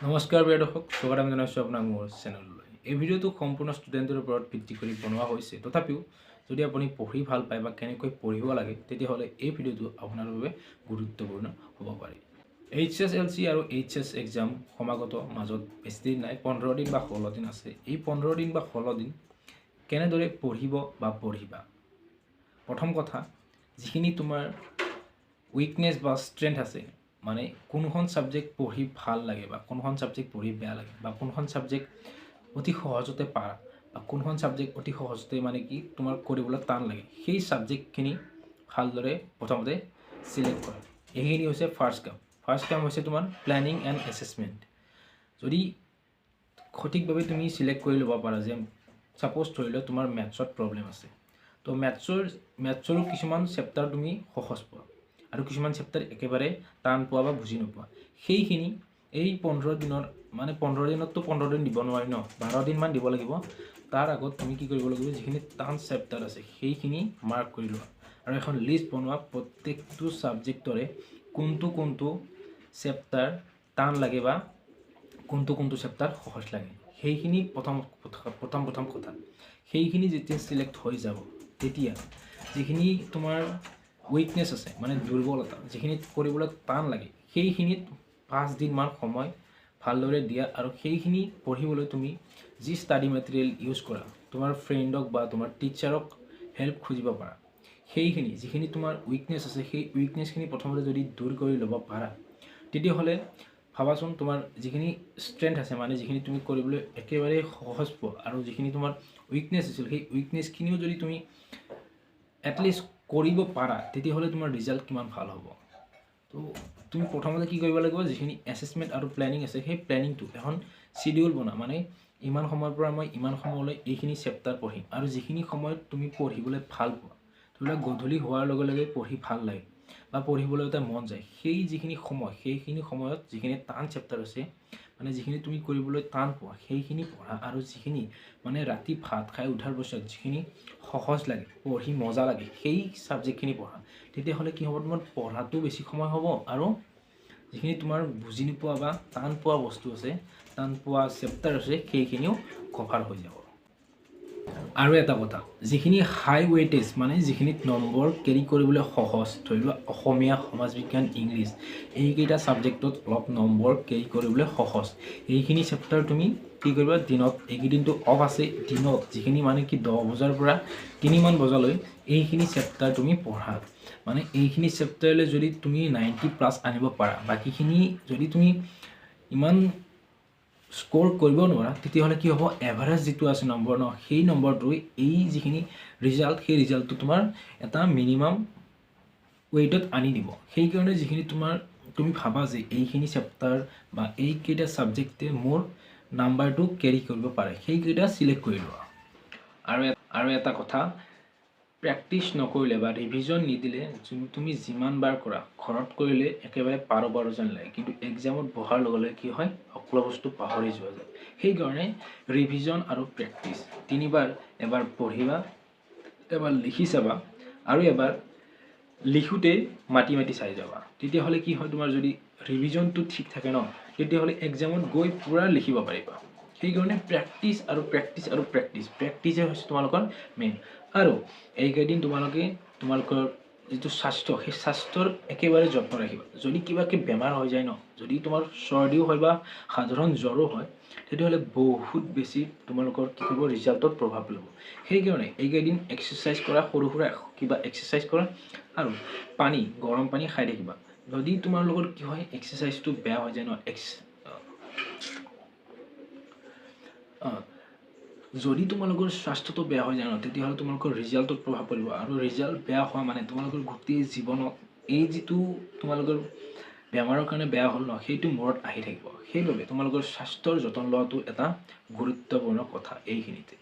নমস্কাৰ প্ৰিয় দৰ্শক, স্বাগতম জনাইছোঁ আপোনাক মোৰ চেনেললৈ। এই ভিডিঅ'টো সম্পূৰ্ণ ষ্টুডেণ্টৰ ওপৰত ভিত্তি কৰি বনোৱা হৈছে। তথাপিও যদি আপুনি পঢ়ি ভাল পায় বা কেনেকৈ পঢ়িব লাগে, তেতিয়াহ'লে এই ভিডিঅ'টো আপোনাৰ বাবে গুৰুত্বপূৰ্ণ হ'ব পাৰে। এইচএছএলচি আৰু এইচএছ এক্সাম সমাগত, মাজত বেছি দিন নাই, 15 দিন বা 16 দিন আছে। এই 15 দিন বা 16 দিন কেনেদৰে পঢ়িব বা পঢ়িবা? প্ৰথম কথা, যিখিনি তোমাৰ উইকনেছ বা ষ্ট্ৰেংথ আছে, মানে কোনখন ছাবজেক্ট পঢ়ি ভাল লাগে বা কোনখন ছাবজেক্ট পঢ়ি বেয়া লাগে, বা কোনখন ছাবজেক্ট অতি সহজতে পাৰা বা কোনখন ছাবজেক্ট অতি সহজতে মানে কি তোমাৰ কৰিবলৈ টান লাগে, সেই ছাবজেক্টখিনি ভালদৰে প্ৰথমতে চিলেক্ট কৰা। এইখিনি হৈছে ফাৰ্ষ্ট কাম। ফাৰ্ষ্ট কাম হৈছে তোমাৰ প্লেনিং এণ্ড এছেছমেণ্ট। যদি সঠিকভাৱে তুমি চিলেক্ট কৰি ল'ব পাৰা যে ছাপ'জ ধৰি লোৱা তোমাৰ মেথছত প্ৰব্লেম আছে, তো মেথছৰো কিছুমান চেপ্টাৰ তুমি সহজ পোৱা আৰু কিছুমান চেপ্টাৰ একেবাৰে টান পোৱা বা বুজি নোপোৱা, সেইখিনি এই 15 দিনৰ, মানে 15 দিনততো 15 দিন দিব নোৱাৰি ন, 12 দিনমান দিব লাগিব। তাৰ আগত তুমি কি কৰিব লাগিব, যিখিনি টান চেপ্টাৰ আছে সেইখিনি মাৰ্ক কৰি লোৱা আৰু এখন লিষ্ট বনোৱা, প্ৰত্যেকটো ছাবজেক্টৰে কোনটো কোনটো চেপ্টাৰ টান লাগে বা কোনটো কোনটো চেপ্টাৰ সহজ লাগে, সেইখিনি প্ৰথম প্ৰথম প্ৰথম কথা। সেইখিনি যেতিয়া চিলেক্ট হৈ যাব, তেতিয়া যিখিনি তোমাৰ উইকনেছ আছে, মানে দুৰ্বলতা, যিখিনিত কৰিবলৈ টান লাগে, সেইখিনিত 5 দিনমান সময় ভালদৰে দিয়া আৰু সেইখিনি পঢ়িবলৈ তুমি যি ষ্টাডি মেটেৰিয়েল ইউজ কৰা, তোমাৰ ফ্ৰেণ্ডক বা তোমাৰ টিচাৰক হেল্প খুজিব পাৰা। সেইখিনি যিখিনি তোমাৰ উইকনেছ আছে, সেই উইকনেছখিনি প্ৰথমতে যদি দূৰ কৰি ল'ব পাৰা, তেতিয়াহ'লে ভাবাচোন তোমাৰ যিখিনি ষ্ট্ৰেংথ আছে, মানে যিখিনি তুমি কৰিবলৈ একেবাৰে সহজ পোৱা আৰু যিখিনি তোমাৰ উইকনেছ আছিল, সেই উইকনেছখিনিও যদি তুমি এটলিষ্ট কৰিব পাৰা, তেতিয়াহ'লে তোমাৰ ৰিজাল্ট কিমান ভাল হ'ব। তো তুমি প্ৰথমতে কি কৰিব লাগিব, যিখিনি এছেছমেণ্ট আৰু প্লেনিং আছে, সেই প্লেনিংটো এখন চিডিউল বনা, মানে ইমান সময়ৰ পৰা মই ইমান সময়লৈ এইখিনি চেপ্টাৰ পঢ়িম আৰু যিখিনি সময়ত তুমি পঢ়িবলৈ ভাল পোৱা, ধৰি লোৱা গধূলি হোৱাৰ লগে লগে পঢ়ি ভাল লাগে বা পঢ়িবলৈ এটা মন যায়, সেই যিখিনি সময়, সেইখিনি সময়ত যিখিনি টান চেপ্টাৰ আছে, মানে যিখিনি তুমি কৰিবলৈ টান পোৱা, সেইখিনি পঢ়া আৰু যিখিনি মানে ৰাতি ভাত খাই উঠাৰ পাছত যিখিনি সহজ লাগে, পঢ়ি মজা লাগে, সেই ছাবজেক্টখিনি পঢ়া। তেতিয়াহ'লে কি হ'ব, তোমাৰ পঢ়াটো বেছি সময় হ'ব আৰু যিখিনি তোমাৰ বুজি নোপোৱা বা টান পোৱা বস্তু আছে, টান পোৱা চেপ্টাৰ আছে, সেইখিনিও কভাৰ হৈ যাব। আৰু এটা কথা, যিখিনি হাই ৱেইটেজ, মানে যিখিনিত নম্বৰ কেৰি কৰিবলৈ সহজ, ধৰি লোৱা অসমীয়া, সমাজ বিজ্ঞান, ইংলিছ, এইকেইটা ছাবজেক্টত অলপ নম্বৰ কেৰি কৰিবলৈ সহজ, এইখিনি চেপ্টাৰ তুমি কি কৰিবা, দিনত, এইকেইদিনটো অফ আছে, দিনত যিখিনি মানে কি 10 বজাৰ পৰা 3মান বজালৈ এইখিনি চেপ্টাৰ তুমি পঢ়া। মানে এইখিনি চেপ্টাৰলৈ যদি তুমি 90+ আনিব পাৰা, বাকীখিনি যদি তুমি ইমান স্ক'ৰ কৰিব নোৱাৰা, তেতিয়াহ'লে কি হ'ব, এভাৰেজ যিটো আছে নম্বৰ ন, সেই নম্বৰটো এই যিখিনি ৰিজাল্ট, সেই ৰিজাল্টটো তোমাৰ এটা মিনিমাম ৱেইটত আনি দিব। সেইকাৰণে যিখিনি তোমাৰ তুমি ভাবা যে এইখিনি চেপ্টাৰ বা এইকেইটা ছাবজেক্টে মোৰ নাম্বাৰটো কেৰি কৰিব পাৰে, সেইকেইটা চিলেক্ট কৰি লোৱা। আৰু এটা কথা, প্ৰেক্টিচ নকৰিলে বা ৰিভিজন নিদিলে তুমি যিমান বাৰ কৰা, ঘৰত কৰিলে একেবাৰে পাৰো পাৰো যেন লাগে, কিন্তু এক্সামত বহাৰ লগে লগে কি হয়, সকলো বস্তু পাহৰি যোৱা যায়। সেইকাৰণে ৰিভিজন আৰু প্ৰেক্টিচ তিনিবাৰ, এবাৰ পঢ়িবা, এবাৰ লিখি চাবা আৰু এবাৰ লিখোঁতে মাতি মাতি চাই যাবা। তেতিয়াহ'লে কি হয়, তোমাৰ যদি ৰিভিজনটো ঠিক থাকে ন, তেতিয়াহ'লে এক্সামত গৈ পূৰা লিখিব পাৰিবা। সেইকাৰণে প্ৰেক্টিচ আৰু প্ৰেক্টিচ আৰু প্ৰেক্টিচ, প্ৰেক্টিচে হৈছে তোমালোকৰ মেইন। আৰু এইকেইদিন তোমালোকে তোমালোকৰ যিটো স্বাস্থ্য, সেই স্বাস্থ্যৰ একেবাৰে যত্ন ৰাখিবা। যদি কিবাকে বেমাৰ হৈ যায় ন, যদি তোমাৰ চৰ্দিও হয় বা সাধাৰণ জ্বৰো হয়, তেতিয়াহ'লে বহুত বেছি তোমালোকৰ কি কৰিব, ৰিজাল্টত প্ৰভাৱ পেলাব। সেইকাৰণে এইকেইদিন এক্সাৰচাইজ কৰা, সৰু সুৰা কিবা এক্সাৰচাইজ কৰা আৰু পানী, গৰম পানী খাই থাকিবা। যদি তোমাৰ লগত কি হয়, এক্সাৰচাইজটো বেয়া হৈ যায় ন, যদি তোমালোকৰ স্বাস্থ্যটো বেয়া হৈ যায় ন, তেতিয়াহ'লে তোমালোকৰ ৰিজাল্টত প্ৰভাৱ পৰিব। আৰু ৰিজাল্ট বেয়া হোৱা মানে তোমালোকৰ গোটেই জীৱনত এই যিটো তোমালোকৰ বেমাৰৰ কাৰণে বেয়া হ'ল ন, সেইটো মূৰত আহি থাকিব। সেইবাবে তোমালোকৰ স্বাস্থ্যৰ যতন লোৱাটো এটা গুৰুত্বপূৰ্ণ কথা এইখিনিতে।